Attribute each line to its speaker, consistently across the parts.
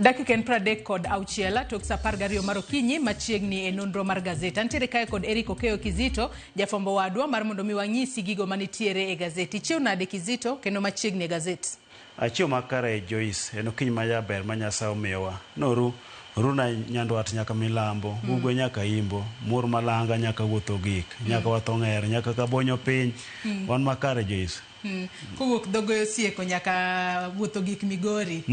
Speaker 1: Dakika en 36 tok sa 12 mar okinyi machiegni e nonro mar gazet. Antiere kae kod Eric Okeyo Kizito, jafwambo wadwa mar mondo mi wang'isi gigo manitiere e gazet. Ichiew nade Kizito kendo machiegni e gazet?
Speaker 2: Achiew makare Joyce, en okinyi majaber ma Nyasaye omiyowa. Noru, runa nyandwat nyaka milambo, ugwe nyaka imbo, mur malanga nyaka wuotho gik, nyaka watho ng'er, nyaka kabonyo piny. Wan makare Joyce.
Speaker 1: Kowuok dhogoyo sieko nyaka wuotho gik Migori.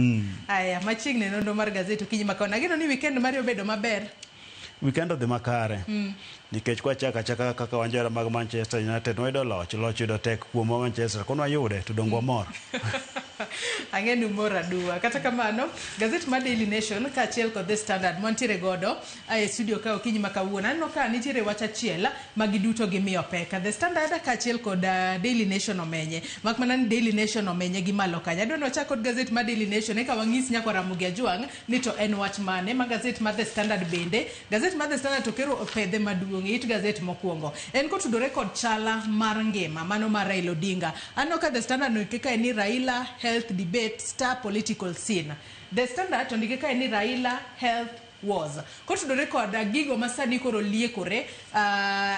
Speaker 1: Aya, machiegni e nonro mar gazet okinyi ma kawuono. Ageno ni weekend mari obedo maber.
Speaker 2: Weekend odhi makare. Nikech kwachako achaka kaka wan johera mag Manchester United wayudo loch, loch yudo tek kuomwa Manchester. Koro wayude to donge wamor.
Speaker 1: Ang'e ni umor aduwa. Kata kamano, gazet mar Daily Nation kaachiel kod The Standard mwantiere godo e studio ka okinyi ma kawuono. Aneno ka nitiere wach achiel ma giduto gimiyo pek. The Standard kaachiel kod Daily Nation omenye. Mak mana ni Daily Nation omenye gi malo kanyo. Adwa ni wachak kod gazet mar Daily Nation eka wang'is nyakwa Ramogi Ajwang' ni to en wach mane ma gazet mar The Standard bende. Gazet mar The Standard to kero opedhe maduong' e it gazet mokwongo. En kotudore kod chala mar ngima mano mar Raila Odinga. Aneno ka The Standard ondike kae ni Raila Health Debate Star Political Scene. The Standard to ondike kae ni Raila Health Wars. Kotudore kod gigo ma sani koro liekore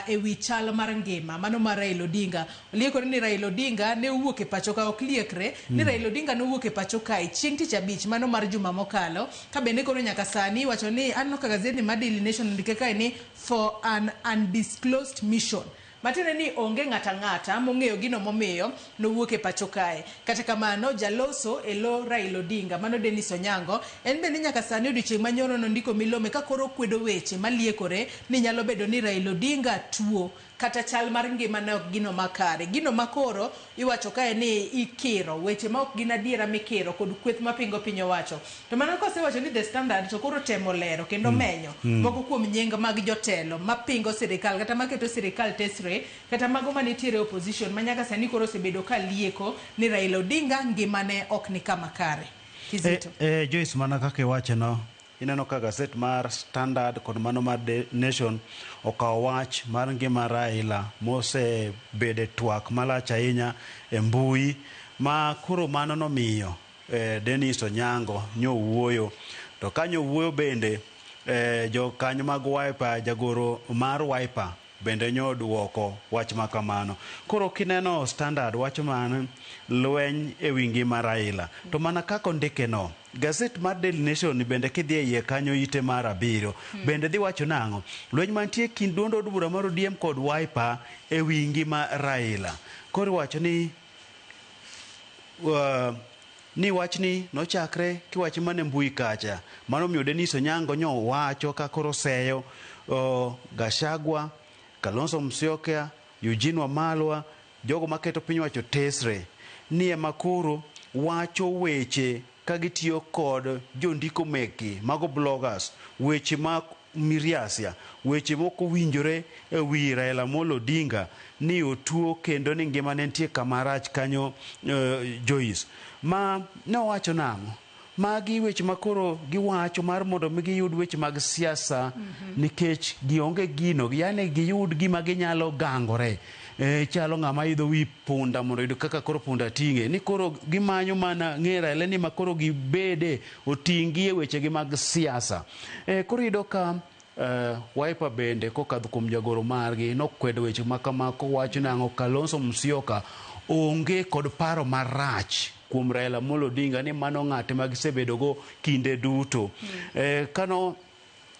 Speaker 1: e wi chal mar ngima mano mar Raila Odinga. Liekore ni Raila Odinga ne owuok e pacho ka ok liekre ni Raila Odinga ne owuok e pacho kae chieng' tich abich mano mar juma mokalo ka bende koro nyaka sani iwacho ni aneno ka gazedni mar Daily Nation ondike kae ni for an undisclosed mission. Matiende ni onge ng'ato ang'ata mong'eyo gino momiyo nowuok e pacho kae. Kata kamano, jaloso e lo Raila Odinga, mano Dennis Onyango, en bende nyaka sani odiochieng' ma nyoro nondiko milome ka koro okwedo weche maliekore ni nyalo bedo ni Raila Odinga tuo kata chal mar ngimane ok gino makare. Gino ma koro iwacho kae ni ikiro, weche ma ok gin adiera mikiro kod kweth mapingo piny owacho. To mana kosewacho ni The Standard to koro temo lero kendo menyo moko kuom nying mag jotelo mapingo sirikal kata maketo sirikal tesre kata mago manitiere opposition ma nyaka sani koro osebedo ka lieko ni Raila Odinga ngimane ok ni kama kare. Kizito.
Speaker 2: Joyce, mana kaka iwache no, ineno ka gazet mar Standard kod mano mar Nation okawo wach mar ngima Raila mosebede twak malach ahinya e mbui ma koro mano nomiyo Dennis Onyango nyowuoyo. To ka nyowuoyo bende jokanyo mag Wiper, jagoro mar Wiper bende nyoduoko wach ma kamano. Koro kineno Standard wacho mana lweny e wi ngima Raila. To mana kaka ondike no, gazet mar Daily Nation bende kidhi e iye kanyo ite mar 7 bende dhi wacho nang'o? Lweny mantie kind duond od bura mar ODM kod Wiper e wi ngima Raila. Koro iwacho ni ni wachni nochakre kiwache mana e mbui kacha. Mano omiyo Dennis Onyango nyo wacho ka koro seyo Gachagua, Kalonzo Musyoka, Eugene Wamalwa, jogo maketo piny owacho tesre ni ema koro wacho weche ka gitiyo kod jondiko mekgi, mago bloggers, weche ma miriasia, weche mok owinjore e wi Raila Amolo Odinga ni otuo kendo ni ngimane nitie kama rach kanyo. Joyce, ma ne owacho nang'o? Magi weche ma koro giwacho mar mondo mi giyud weche mag siasa nikech gionge gino, yani giyud gima ginyalo gangore. Chalo ng'ama idho wi punda mondo oyud kaka koro punda ting'e. Ni koro gimanyo mana ng'e Raila ni ma koro gibede oting'gi e wechegi mag siasa. Koro iyudo ka Wiper bende kokadho kuom jagoro margi nokwedo weche ma kama kowacho nang'o Kalonzo Musyoka onge kod paro marach kuom Raila Amolo Odinga ni mano ng'ate ma gisebedogo kinde duto. Kano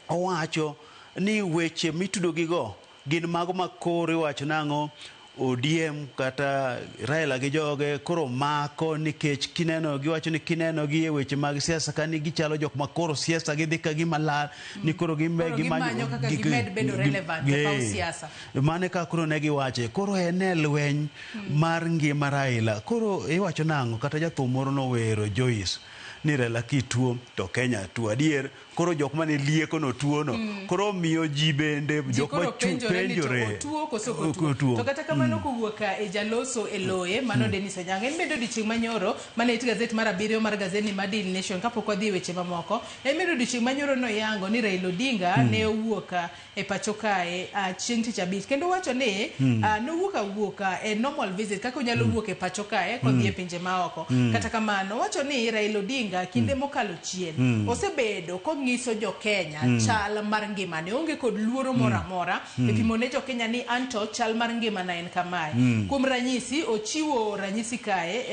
Speaker 2: owacho ni weche mitudo gigo gin mago ma koro iwacho nang'o ODM kata Raila gi joge koro mako nikech kineno giwacho ni kineno gi e weche mag siasa ka ni gichalo jok ma koro siasa gidhi ka gima lal ni koro
Speaker 1: Koro gimanyo kaka gimed bedo relevant e paw siasa.
Speaker 2: Mano e kaka koro ne giwache. Koro en e lweny mar ngima Raila. Koro iwacho nang'o? Kata jathum moro nowero Joyce ni Raila kituo to Kenya tuo. Adier koro jok mane lieko no tuo no koro omiyo ji bende
Speaker 1: Ji
Speaker 2: jok
Speaker 1: koro
Speaker 2: ma
Speaker 1: penjore ni to
Speaker 2: penjore
Speaker 1: otuo koso ok otuo.
Speaker 2: Otuo.
Speaker 1: To kata kamano kowuok e jaloso e loye mano Dennis Onyango en bende odiochieng' manyoro mane it gazet mar 7 mar gazedni mar Daily Nation kapok wadhi e weche mamoko en bende odiochieng' manyoro noyango ni Raila Odinga ne owuok e pacho kae chieng' tich abich kendo wacho ni nowuok awuoka e normal visit kaka onyalo wuok e pacho kae kodhi e pinje maoko. Kata kamano wacho ni Raila Odinga Odinga kinde mokalo chien osebedo kong'iso jo Kenya chal mar ngimane, onge kod luoro moro amora e pimo ne jo Kenya ni anto chal mar ngimana en kamae. Kuom ranyisi, ochiwo ranyisi kae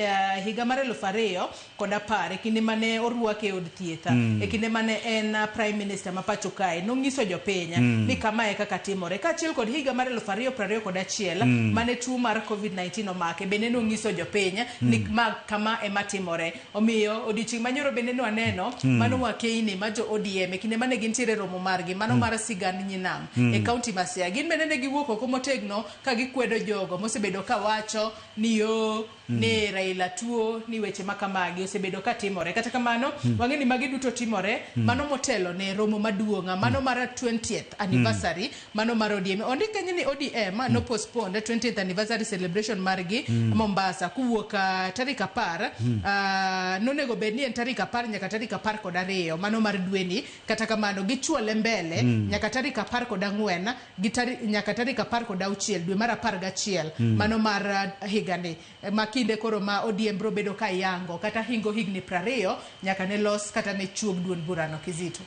Speaker 1: higa mar 2010, e kinde mane orwake e od thieth, e kinde mane en prime minister ma pacho kae, nong'iso jopiny ni kamae kaka timore, kaachiel kod higa mar 2021 mane tuo mar COVID-19 omake, bende nong'iso jopiny ni ma kama ema timore. Omiyo odiochieng' manyoro bende nwaneno mano wakeini ma jo ODM e kinde mane gintiere romo margi mano mar sigand Nyinam e kaunti ma Siaya, gin bende ne giwuok oko motegno ka gikwedo jogo mosebedo ka wacho ni yo ni Raila tuo, ni weche ma kamagi osebedo ka timore. Kata kamano, wang'e ni magi duto timore mano motelo ne romo maduong' mano mar 20th anniversary mano mar ODM. Ondik kanyo ni ODM no postpone 20th anniversary celebration margi Mombasa kowuok tarik 10, nonego bed ni en tarik 10 nyaka tarik 12 mano mar dweni. Kata kamano, gichwale mbele nyaka tarik 14 gi nyaka tarik 16 dwe mar 11 mano mar higani, ma kinde koro ma ODM biro bedo ka yango kata hingo higni 20 nyaka ne los kata ne chuog duond burano, Kizito.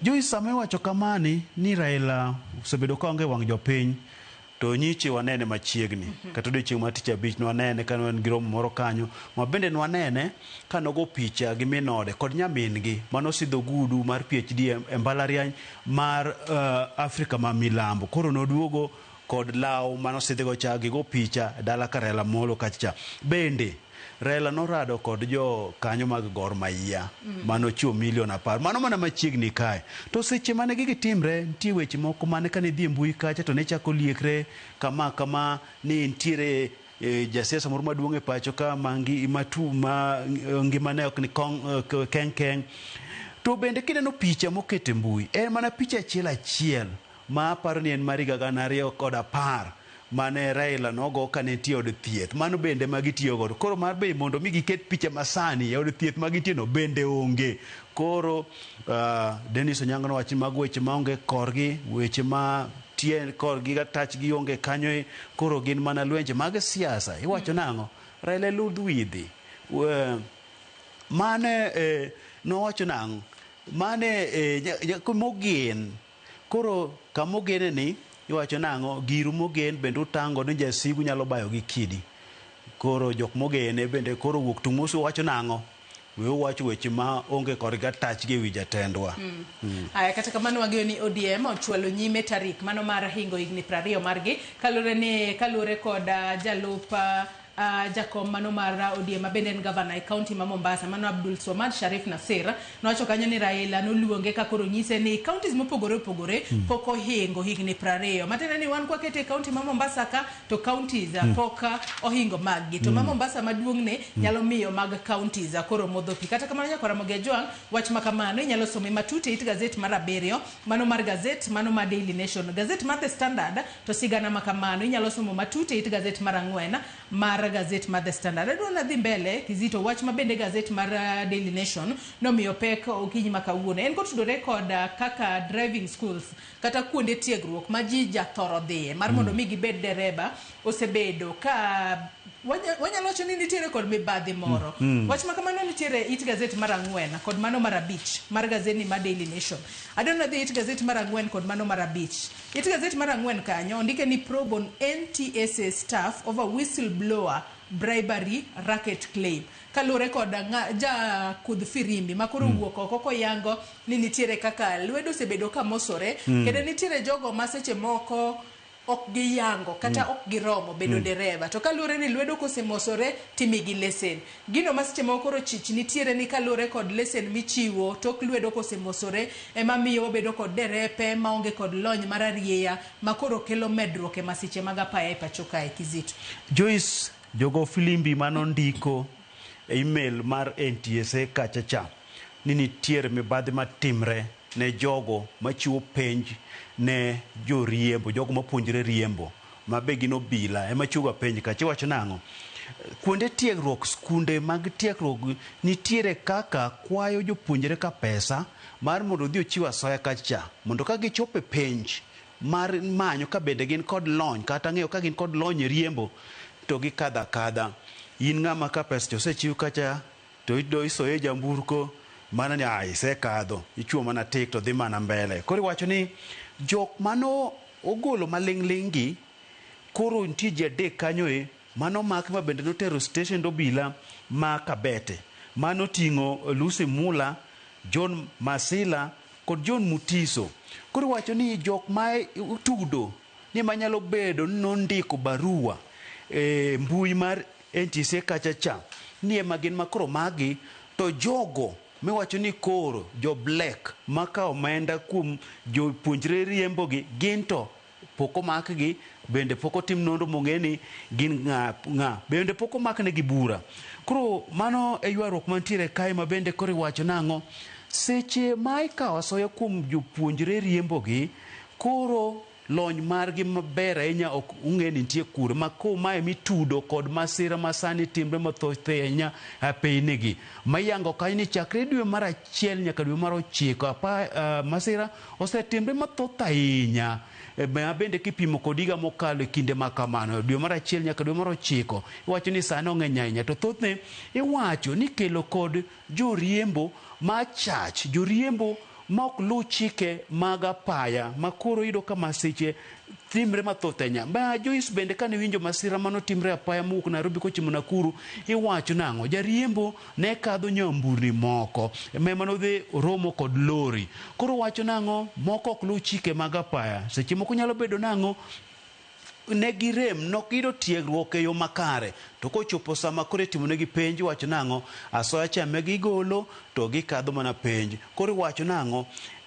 Speaker 2: Joyce, sama iwacho kamani ni Raila osebedo ka onge wang' jopiny, to nyiche wanene machiegni kata odiochieng' mar tich abich nwanene ka ne en gi romo moro kanyo, ma bende nwanene ka nogo picha gi min ode kod nyamin-gi manosidho gudu mar PhD e mbalariany mar Afrika ma Milambo. Koro noduogo kod law manosidhigo cha, gigo picha e dala ka Raila Amolo kacha cha. Bende Raila norado kod jo kanyo mag Gor Mahia manochiwo milion 10, mano mana machiegni kae. To seche mane gigi timre, nitie weche moko mane kane idhi e mbui kacha to ne chako liekre kama kama ni nitiere jasiasa moro maduong' e pacho ka mangi matu ma ngimane ok ni kong, keng keng. To bende kineno picha moket e mbui, en mana picha achiel achiel ma aparo ni en mar higa 2010 mane Raila nogo kane nitie od thieth. Mano bende ma gitiyo godo. Koro mar be mondo mi giket picha masani e od thieth ma gintie no bende onge. Koro Dennis Onyango nowacho ni mago weche maonge korgi, weche ma tie korgi gatachgi onge kanyo e, koro gin mana lwenje mag siasa. Iwacho nang'o? Raila e ludh widhi. Mane nowacho nang'o? Mane mogen. Koro kamogene ni iwacho nang'o? Giru mogen bende utango ni jasigu nyalo bayo gi kidi. Koro jok mogene bende koro wuok tung' mosu wacho nang'o? We uwacho weche ma onge kod gatachgi ewi jatendwa.
Speaker 1: Aya, kata kamano wang'eyo ni ODM ochwalo nyime tarik mano mar hingo higni 20 margi, kaluwore ni kaluwore kod jalup jakom mano mar ODM ma bende en gavana e kaunti ma Mombasa mano Abdul Swamad Sharif Nasir, nowacho kanyo ni Raila noluonge ka koro nyise ni counties mopogore opogore pok ohingo higni 20, matiende ni wan kwakete e kaunti ma Mombasa ka to counties pok ohingo mag gi, to ma Mombasa maduong'ne nyalo miyo mag counties koro modho pi. Kata kamano, nyakwara Ramogi Ajwang', wach ma kamano inyalo some matut e it gazet mar 7 mano mar gazet mano mar Daily Nation. Gazet mar The Standard to sigana ma kamano inyalo somo matut e it gazet mar 4 mar gazet mar The Standard. Adwa nadhi mbele, Kizito, wach ma bende gazet mar Daily Nation nomiyo pek okinyi ma kawuono en kotudore kod kaka driving schools kata kuonde tiegruok ma ji jathoro dhiye mar mondo mi gibed dereba osebedo ka wanyalo wacho ni nitiere kod mibadhi moro. Wach ma kamano nitiere it gazet mar 4 kod mano mar 5 mar gazeti mar Daily Nation. Adwa nadhi it gazet mar 4 kod mano mar 5. It gazet mar 4 kanyo ondike ni probe on NTSA staff over whistleblower bribery racket claim, kaluwore kod ja kudh firimbi ma koro wuok oko koyango ni nitiere kaka lwedo osebedo ka mosore kendo nitiere jogo ma seche moko ok giyango kata ok giromo bedo dereva, to kaluwore ni lwedo kosemosore timigi lesen. Gino ma seche moko koro chich nitiere ni kaluwore kod lesen michiwo tok lwedo kosemosore ema miyo wabedo kod derepe maonge kod lony mar arieya, ma koro kelo medruok e masiche mag apaya e pacho kae, Kizito.
Speaker 2: Joyce, jogo filimbi manondiko e email mar NTSA kacha cha ni nitiere mibadhi matimre ne jogo machiwo penj ne joriembo, jogo mapuonjre riembo ma be gin obila ema chiwo ga penj kacha. Iwacho nang'o? Kuonde tiegruok, skunde mag tiegruok nitiere kaka kwayo jopuonjre ka pesa mar mondo odhi ochiw asoya kacha cha mondo ka gichopo e penj mar manyo ka bende gin kod lony kata ng'eyo ka gin kod lony e riembo to gikadho akadha. In ng'ama ka pesa cha osechiw kacha to to ido isoye e jamburko mana ni ah, isekadho ichuo mana tik to dhi mana mbele. Koro iwacho ni jok mano ogolo maling'ling' gi koro nitie ji adek kanyo e mano mak ma bende notero steshend obila ma Kabete mano ting'o Lucy Mula, John Masila kod John Mutiso. Koro iwacho ni jok ma tudo ni manyalo bedo ni nondiko barua e mbui mar NTSA kacha cha ni ema gin ma koro magi to jogo miwacho ni koro jo black makawo omenda kuom jopuonjre riembogi gin to pok omakgi bende pok otim nonro mong'e ni gin ng'a, ng'a bende pok omaknegi bura. Koro mano e ywaruok mantiere kae ma bende koro iwacho nang'o seche ma ikawo asoya kuom jopuonjre riembogi koro lony margi maber ahinya ok ung'e ni nitie kure ma ko mae mitudo kod masira ma sani timre mathoth ahinya e pinyni ma iyango kanyo ni chakre dwe mar achiel nyaka dwe mar ochiko apa, masira osetimre mathoth ahinya. Ma bende kipimo kod higa mokalo e kinde ma kamano dwe mar achiel nyaka dwe mar ochiko iwacho ni sani ong'eny ahinya to thothne iwacho ni kelo kod joriembo ma chach joriembo ma ok luw chike mag apaya ma koro iyudo ka masiche timre mathoth ahinya. Ma Joyce bende kane winjo masira manotimre apaya mowuok Nairobi kochimo Nakuru iwacho nang'o jariembo ne kadho nyamburni moko ema nodhi romo kod lori. Koro wacho nang'o moko ok luw chike mag apaya seche moko nyalo bedo nang'o ne girem nok giyudo tiegruok e yo makare to kochopo sama koro itimonegi penj iwacho nang'o asoya cha ema gigolo to gikadho mana penj. Koro iwacho nang'o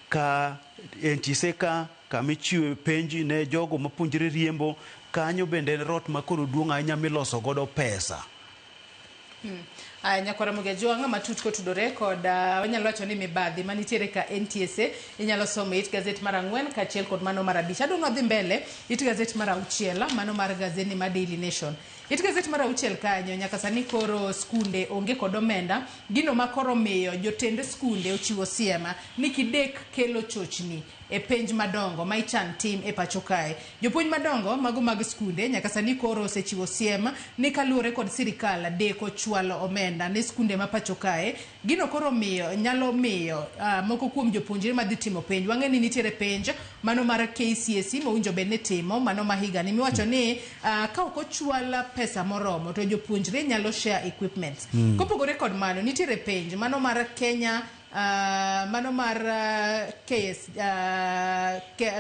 Speaker 2: ka NTSA ka kama ichiwe penj ne jogo mapuonjre riembo kanyo bende en rot ma koro duong' ahinya miloso godo pesa.
Speaker 1: Aya, nyakwara Ramogi Ajwang' matut kotudore kod wanyalo wacho ni mibadhi manitiere ka NTSA inyalo somo it gazet mar ang'wen kaachiel kod mano mar abich. Adwa wadhi mbele it gazet mar auchiel mano mar gazeti mar Daily Nation. It gazet mar auchiel kanyo nyaka sani koro skunde onge kod omenda gino ma koro miyo jotend skunde ochiwo siem ni kidek kelo chochni e penj madongo ma ichan tim e pacho kae. Jopuonj madongo mago mag skunde nyaka sani koro osechiwo siem ni kaluwore kod sirikal deko chwalo omenda ne skunde ma pacho kae gino koro miyo nyalo miyo moko kuom jopuonjre madhi timo penj. Wang'e ni nitiere penj mano mar KCSE mowinjo bed ni timo mano ma higani miwacho ni ka ok ochwal pesa moromo to jopuonjre nyalo share equipment. Kopogore kod mano nitiere penj mano mar Kenya mano mar KS,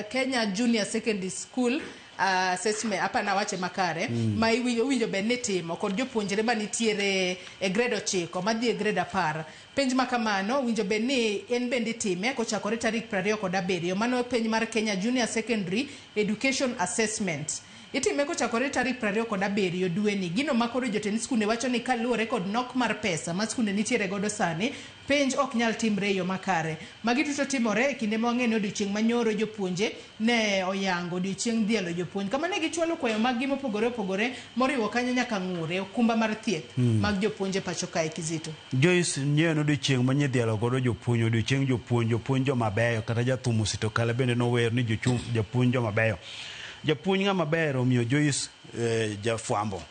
Speaker 1: Kenya Junior Secondary School assessment apana wache makare ma iwinjo bed ni timo kod jopuonjre manitiere e grade 9 madhi e grade 10. Penj ma kamano winjo bed ni en bende itime kochakore tarik 27. Mano penj mar Kenya Junior Secondary Education Assessment itime kochakore tarik 27 dweni. Gino ma koro jotend skunde wacho ni kaluwore kod nok mar pesa ma skunde nitiere godo sani penj ok nyal timre e yo makare. Magi duto timore e kinde ma wang'e ni odiochieng' manyoro jopuonje ne oyango odiochieng' dhialo jopuonj kama ne gichwalo kwayo mag gi mopogore opogore moriwo kanyo nyaka ng'ure okumba mar thieth mag jopuonje pacho kae. Kizito.
Speaker 2: Joyce nyiewo en odiochieng' ma nyidhialo godo jopuonj odiochieng' jopuonj jopuonj joma beyo kata jathum Osito Kale bende nower ni japuonj joma beyo. Japuonj ng'ama ber omiyo Joyce jafwambo.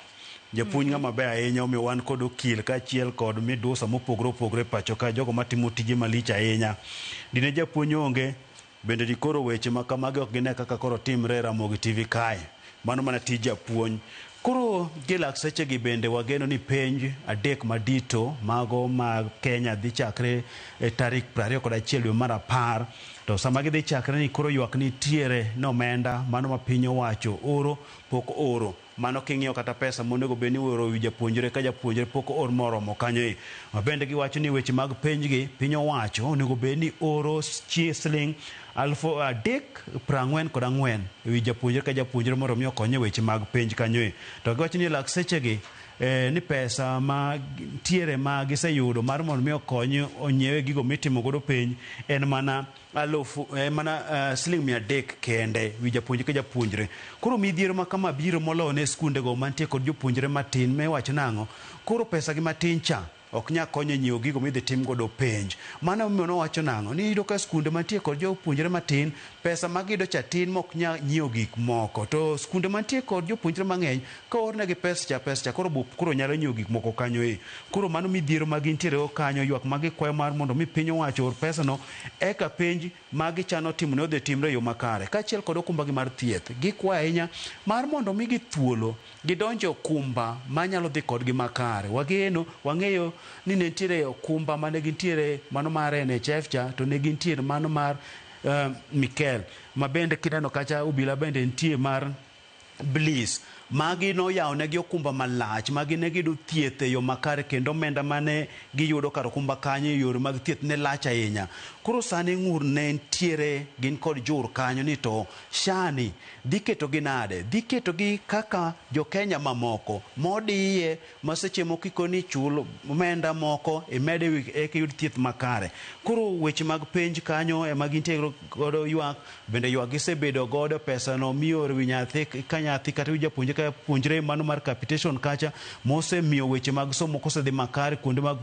Speaker 2: Japuonj ng'ama ber ahinya omiyo wan kod okil kaachiel kod midusa mopogore opogore pacho ka jogo matimo tije malich ahinya. Dine japuonj onge bende dikoro weche ma kamagi ok gine kaka koro timre e Ramogi TV kae. Mano mana tij japuonj. Koro gi lak sechegi bende wageno ni penj adek madito mago mag Kenya dhi chakre e tarik 21 dwe mar 10 to sama gidhi chakre ni koro ywak nitiere ni omenda mano ma piny owacho oro pok oro. Mano king'iyo kata pesa monego bed ni ioro wi japuonjre ka japuonjre pok oor moromo kanyo e. Ma bende giwacho ni weche mag penj gi piny owacho onego bed ni oro siling 3,044 e wi japuonjre ka japuonjre mondo mi okony e weche mag penj kanyo e. To giwacho ni lak sechegi ni pesa ma tiere ma giseyudo mar mondo mi okony onyiewe gigo mitimo godo penj en mana alufu mana siling 300 kende wi japuonjre ka japuonjre. Koro midhiero ma kama biro moloyo ne skunde go mantie kod jopuonjre matin miwacho nang'o koro pesa gi matin cha ok nyal konyo e nyiewo gigo midhi tim godo penj. Mano emomiyo nowacho nang'o? Ni iyudo ka skunde mantie kod jopuonjre matin, pesa ma giyudo cha tin mok nyal nyiewo gik moko. To skunde mantie kod jopuonjre mang'eny, ka oornegi pesa cha, pesa cha koro bup koro nyalo nyiewo gik moko kanyo e. Koro mano midhiero ma gintiere go kanyo, ywak ma gikwayo mar mondo mi piny owacho oor pesa no, eka penj ma gichano timo ne odhi timre e yo makare. Kaachiel kod okumba gi mar thieth, gikwayo ahinya mar mondo migi thuolo gidonje okumba manyalo dhi kodgi makare. Wageno, wang'eyo ni ne nitiere okumba mane gintiere mano mar NHIF cha, to ne gintiere mano mar Mikel, ma bende kineno kacha obila bende nitie mar Bliss. Magi noyawo negi okumba malach, magi ne giyudo thieth e yo makare kendo omenda mane giyudo kar okumba kanyo e yore mag thieth ne lach ahinya. Koro sani ng'ur ne nitiere gin kod jur kanyo ni to SHA ni dhi ketogi nade? Dhi ketogi kaka jo Kenya mamoko modiye ma seche moko ikoni chul omenda moko imed ewi eka iyud thieth makare. Koro weche mag penj kanyo ema gintie godo ywak, bende ywak gisebedo godo pesa no mioro wi nyathi ka nyathi kata wi japuonjre ka japuonjre mano mar capitation kacha mosemiyo weche mag somo kosedhi makare kuonde mag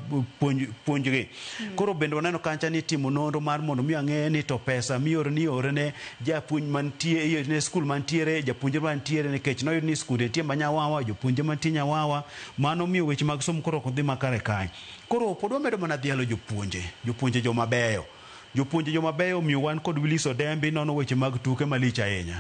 Speaker 2: puonjgi. Koro bende waneno kacha ni timo nonro mar mondo mi ang'e ni to pesa mioro ni iore ne japuonj mantie ne skul mantiere japuonjre mantiere nikech noyud ni skunde nitie ma Nyawawa, jopuonje mantie Nyawawa, mano miyo weche mag somo koro ok dhi makare kae. Koro pod wamedo mana dhialo jopuonje, jopuonje joma beyo. Jopuonje joma beyo omiyo wan kod Willis Odembi nono weche mag tuke malich ahinya.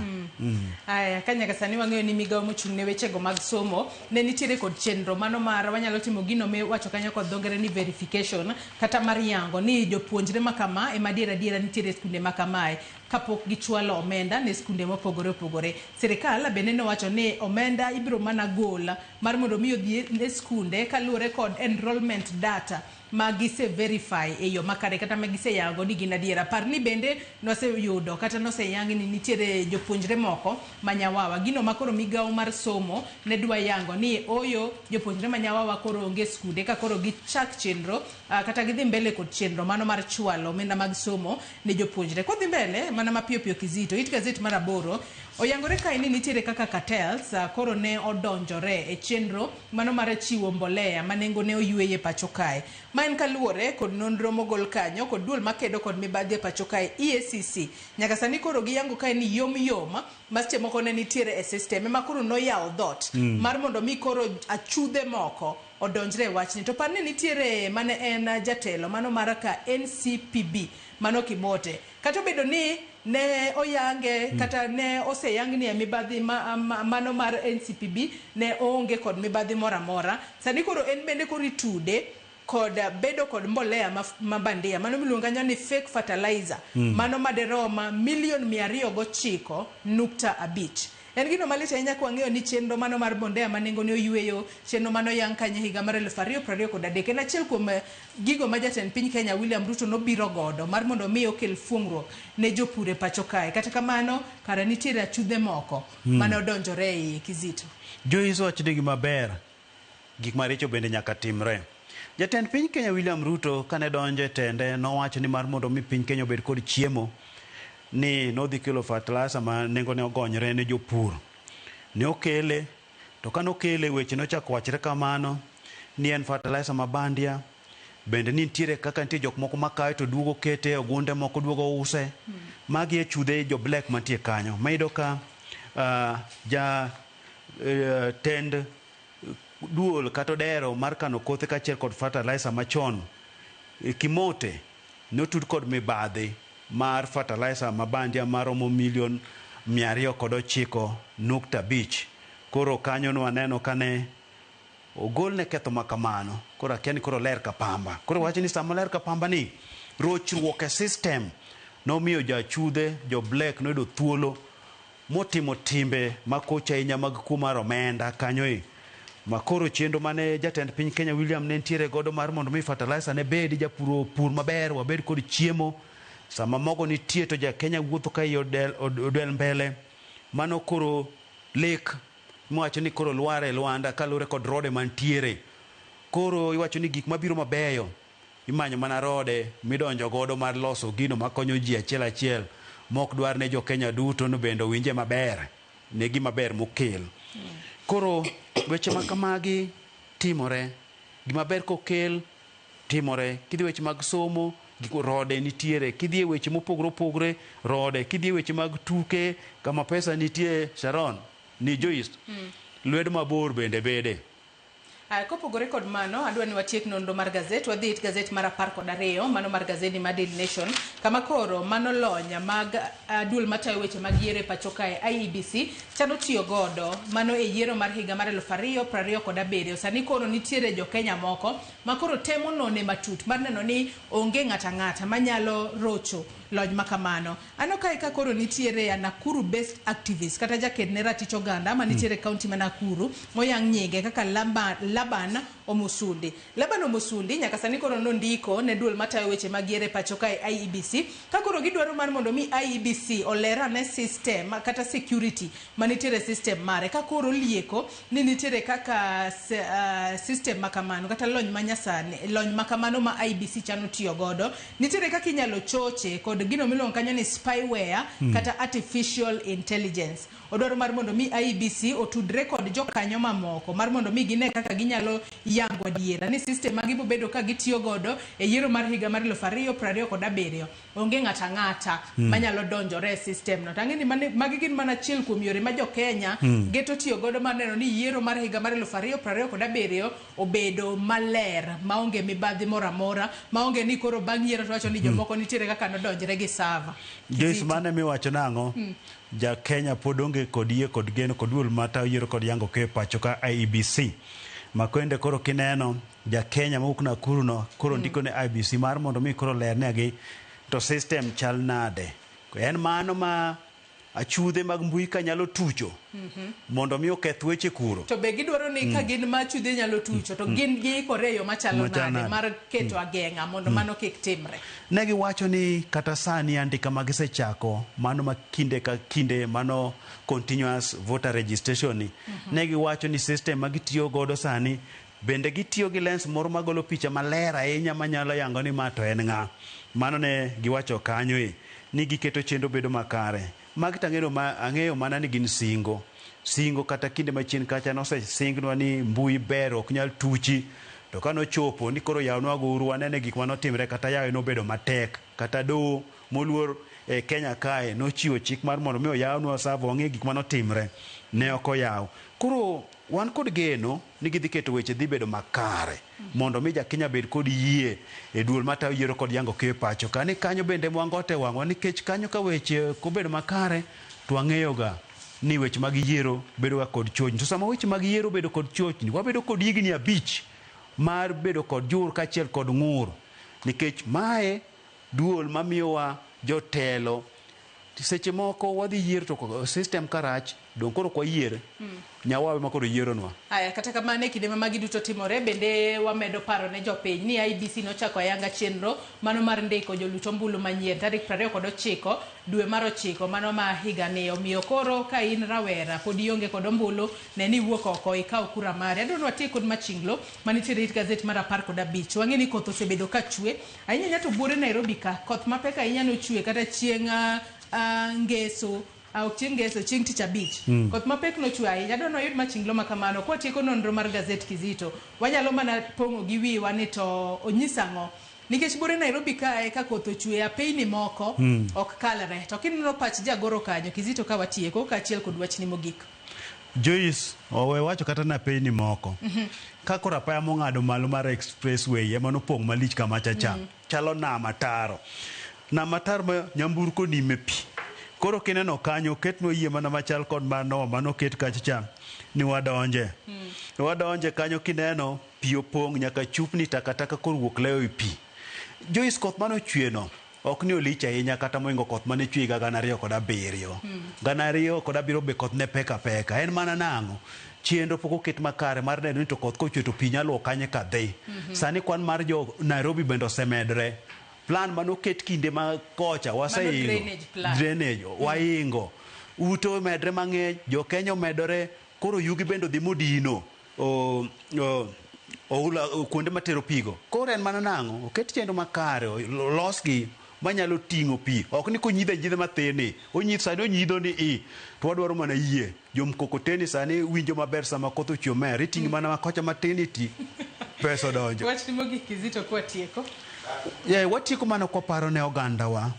Speaker 1: Aya, ka nyaka sani wang'eyo ni migawo mochung' ne wechego mag somo ne nitiere kod chenro mano mar wanyalo timo gino miwacho kanyo kod dho ngere ni verification kata mar yango ni jopuonjre ma kama ema adier adiera nitiere e skunde ma kamae kapok gichwalo omenda ne skunde mopogore opogore. Sirikal bende nowacho ni omenda ibiro mana gol mar mondo mi odhi ne skunde kaluwore kod enrollment data ma gise verify e yo makare kata ma giseyango ni gin adiera. Par ni bende noseyudo kata noseyang ni nitiere jopuonjre moko ma Nyawawa. Gino ma koro migawo mar somo ne dwa yango ni oyo jopuonjre ma Nyawawa koro onge skunde ka koro gichak chenro kata gidhi mbele kod chenro mano mar chwalo omenda mag somo ne jopuonjre. Kodhi mbele mana mapiyo piyo Kizito, it gazet mar 8 oyangore kae ni nitiere kaka cartels koro ne odonjore e chenro mano mar chiwo mbolea ma nengo ne oyueye pacho kae. Ma en kaluwore kod nonro mogol kanyo kod duol makedo kod mibadhi e pacho kae EACC. Nyaka sani koro giyango kae ni yom yom ma seche moko ne nitiere e system ema koro noyawo dhoot mar mondo mi koro achudhe moko odonjre e wachni. To par ni nitiere mane en jatelo mano mar ka NCPB mano Kimote. Kata obedo ni ne oyange kata ne oseyang ni e mibadhi mano mar NCPB ne oonge kod mibadhi moro amora. Sani koro en bende koro itude kod bedo kod mbolea ma bandia mano miluongo kanyo ni fake fertilizer mano maderoma milion 209.5. En gino malit ahinya ka wang'eyo ni chenro mano mar mbolea ma nengone oyueyo, chenro mano oyang kanyo e higa mar 2023 en achiel kuom gigo ma jatend piny Kenya William Ruto nobiro godo mar mondo mi okel fuong'ruok ne jopur e pacho kae. Kata kamano kara nitiere achudhe moko mane odonjore e iye Kizito.
Speaker 2: Joyce wacho ni gima ber, gik maricho bende nyaka timre. Jatend piny Kenya William Ruto kane donjo e tende nowacho ni mar mondo mi piny Kenya obed kod chiemo ni nodhi kelo fertilizer ma nengone ogonyre ne jopur. Ne okele, to kane okele weche nochako wachre kamano ni en fertilizer ma bandia, bende ni nitiere kaka nitie jok moko makawe to duogo kete, ogunde moko duogo use. Magi e chudhe jo black mantie kanyo. Ma iyudo ka ja tend duol kata odero mar kano kothe kaachiel kod fertilizer machon Kimote notud kod mibadhi mar fertilizer ma bandia maromo milion 209.5. Koro kanyo nwaneno kane ogolne ketho ma kamano. Koro akia ni koro ler ka pamba. Koro wacho ni sama ler ka pamba ni rochruok e system nomiyo jachudhe jo black noyudo thuolo motimo timbe makoch ahinya mag kuo mar omenda kanyo e. Makoro chenro mane jatend piny Kenya William ne nitiere godo mar mondo mi fertilizer ne bedi, japur opur maber, wabed kod chiemo. Sama mogo nitie to ja Kenya wuotho ka iye odel mbele. Mano koro lek miwacho ni koro lwar e lwanda kaluwore kod rode mantiere. Koro iwacho ni gik mabiro mabeyo imanyo mana rode midonjo godo mar loso gino makonyo ji achiel achiel mok dwar ne jo Kenya duto no bende owinje maber ne gima ber mokel. Koro weche ma kamagi timore, gima ber kokel timore. Kidhi weche mag somo, rode nitiere. Kidhi e weche mopogore opogore, rode. Kidhi e weche mag tuke, kama pesa nitie, Sharon, ni Joyce, lwedo mabor bende bede.
Speaker 1: Kopogore kod mano, adwa ni watiek nonro mar gazet. Wadhi it gazet mar 12, mano mar gazedi mar Daily Nation, kama koro mano lony mag duol matayo weche mag yiero e pacho kae IEBC chano tiyo godo mano e yiero mar higa mar 2027. Sani koro nitiere jo Kenya moko ma koro temo none matut mar neno ni onge ng'ata ng'ata manyalo rocho lony makamano. Aneno kae ka koro nitiere a Nakuru based activist kata jaked ne ratich oganda manitiere e kaunti ma Nakuru moyang nyinge kaka Laban Omusundi. Laban Omusundi nyaka sani koro nondiko ne duol matayo weche mag yiero e pacho kae IEBC ka koro gidwaro mar mondo mi IEBC oler ane system kata security manitiere e system mare ka koro lieko ni nitiere kaka system makamano kata lony manyasani, lony makamano ma IEBC chano tiyo godo nitiere kaka inyalo choche kod gino miluongo kanyo ni spyware kata artificial intelligence. Odwaro mar mondo mi IEBC otudre kod jokanyo mamoko mar mondo mi gine kaka ginyalo yango adiera ni system ma gibobedo ka gitiyo godo e yiero mar higa mar 2027 onge ng'ata ang'ata manyalo donjore e system no. To ang'e ni magi gin mana achiel kuom yore ma jo Kenya geto tiyo godo mar neno ni yiero mar higa mar 2027 obedo maler maonge mibadhi moro amora, maonge ni koro bang' yiero to wacho ni jomoko nitiere kaka nodonjre gi server.
Speaker 2: Joyce, mane miwacho nang'o? Ja Kenya pod onge kod yie kod geno kod duol matayo yiero kod yango keyo pacho ka IEBC. Makwende koro kineno ja Kenya mawuok Nakuru no koro ndiko ne IEBC mar mondo mi koro lernegi to system chal nade. En mano ma achudhe mag mbui ka nyalo tucho mondo mi oketh weche kuro.
Speaker 1: To be gidwaro ni ka gin ma achudhe nyalo tucho to gin giikore e yo machalo nade mar keto ageng'a mondo mano kik timre.
Speaker 2: Ne giwacho ni kata sani andika ma gisechako mano ma kinde ka kinde mano continuous voter registration ni ne giwacho ni system ma gitiyo godo sani bende gitiyo gi lens moro magolo picha maler ahinya manyalo yango ni ma to en ng'a. Mano ne giwacho kanyo e ni giketo chenro bedo makare. Magi to ang'eyo mana ni gin singo. Singo kata kinde machien kacha nosesingnwa ni mbui ber ok nyal tuchi. To kanochopo ni koro yawnwa gouru wanene gik manotimre kata yawe nobedo matek. Kata doho moluor e Kenya kae nochiwo chik mar mondo mi oyawnwa server wang'e gik manotimre. Ne ok oyaw. Koro wan kod geno ni gidhi keto weche dhi bedo makare mondo mi ja Kenya bed kod yie e duol matayo yiero kod yango keyo pacho ka. Ni kanyo bende mwangote wang'wa nikech kanyo ka weche kobedo makare to wang'eyo ga ni weche mag yiero bedo ga kod chochni. To sama weche mag yiero bedo kod chochni, wabedo kod higni 5 mar bedo kod jur kaachiel kod ng'ur. Nikech mae duol mamiyowa jotelo. Seche moko wadhi yiero to system karach, dong' koro ok wayier, nyawawe ma koro yieronwa.
Speaker 1: Aya, kata kamano e kinde ma magi duto timore, bende wamedo paro ne jopiny ni IEBC nochako ayanga chenro mano mar ndiko jolut ombulu manyien tarik 29 dwe mar 9 mano ma higani. Omiyo koro ka in rawera pod ionge kod ombulu, ne ni iwuok oko ikaw kura mari. Adwaro ni watiek kod machinglo manitiere it gazet mar 15. Wang'e ni koth osebedo ka chwe ahinya ahinya to buore Nairobi ka koth mapek ahinya nochwe kata chieng' ngeso ok chieng' ngeso, chieng' tich abich. Koth mapek nochwe ahinya. Adwaro ni wayud machinglo ma kamano. Kwatieko nonro mar gazet Kizito, wanyalo mana pong'o gi wiwa ni to onyis ang'o. Nikech buore Nairobi kae ka koth ochwe apeyni moko ok kalre. To kineno pach jagoro kanyo Kizito ka watieko kaachiel kod wachni mogik.
Speaker 2: Joyce, owe wacho kata na apeyni moko. Ka koro apaya mong'ado malo mar expressway ema nopong' malich kamacha cha. Chalo nam ataro. Nam ataro ma nyamburko nime pi. Koro kineno kanyo oketnwa yie mana machal kod mar Noah manoket kacha cha ni wadonje. Wadonje kanyo kineno pi opong' nyaka chupni takataka koro wuok lewo e pi. Joyce, koth manochwe no ok ni olich ahinya kata mohingo koth mane chwe higa 2007. 2007 be koth ne pek apeka. En mana nang'o? Chenro pok oket makare mar neno ni to koth kochwe to pi nyalo luwo kanye kadhi. Sani kwan mar jo Nairobi bende osemedre. Plan manoket kinde ma kocha wasehingo.
Speaker 1: Drainage plan.
Speaker 2: Drainage, wahingo. Ute omedre mang'eny, jo Kenya omedore, koro yugi bende odhi modino. Oula kuonde matero pigo. Koro en mana nang'o? Oket chenro makare, olosgi manyalo ting'o pi. Ok ni konyidho anyidha mathin ni, onyidho sani onyidho ni i, to wadwaro mana yie. Jo mkokoteni sani winjo maber sama koth ochwe omer, iting'i mana kocha matin iti. Pesa odonjo.
Speaker 1: Wachni mogik Kizito kwatieko.
Speaker 2: Yeah, watieko mana kwaparo ne ogandawa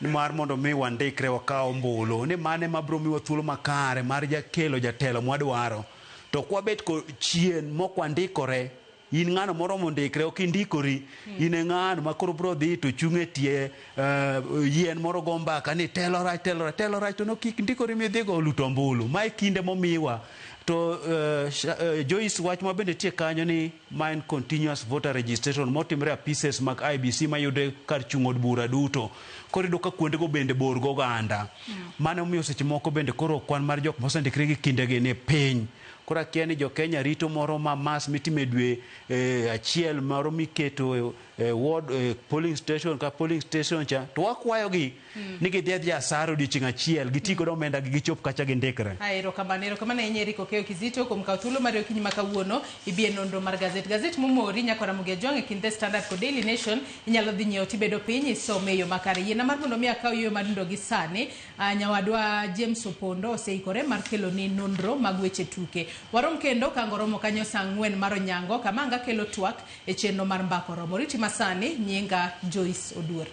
Speaker 2: ni mar mondo mi wandikre wakaw ombulu ni mane mabiro miwa thuolo makare mar jakelo jatelo mwadwaro to kwabet ko chien mok wandikore in ng'ano moro mondikre ok indikori in e ng'ano ma koro biro dhi to chung' e tie yien moro go mbaka ni telo rach telo rach telo rach to no kik ndikori midhigo luto ombulu mae kinde momiwa to Joyce wach ma bende tie kanyo ni ma en continuous voter registration motimre apises mag IEBC mayudre kar chung' od bura duto koro iyudo ka kuondego bende bor goganda mano omiyo seche moko bende koro kwan mar jok mosendikre gi kindegi ni piny koro akia ni jo-Kenya rito moro ma mass mitimo e dwe achiel moro miketo e ward polling station ka polling station cha to wakwayogi ni gidhi adhiya asara odiochieng' achiel giti godo omenda gi gichop kacha gindikre.
Speaker 1: Erokamano, erokamano ahinya Eric Okeyo Kizito kuom kawo thuolo mari okinyi ma kawuono ibi e nonro mar gazet. Gazet momori nyaka Ramogi Ajwang' e kind The Standard kod Daily Nation inyalo dhi nyiewo tibedo piny isome e yo makare. Yiena mar mondo mi akaw yueyo mar nindo gi sani. Nyawadwa James Opondo oseikore mar keloni nonro mag weche tuke. Warom kendo ka ang' kanyo saa 4 mar onyango kama ang' akelo twak e chenro mar mbaka oromo. Riti masani nyinga Joyce Oduor.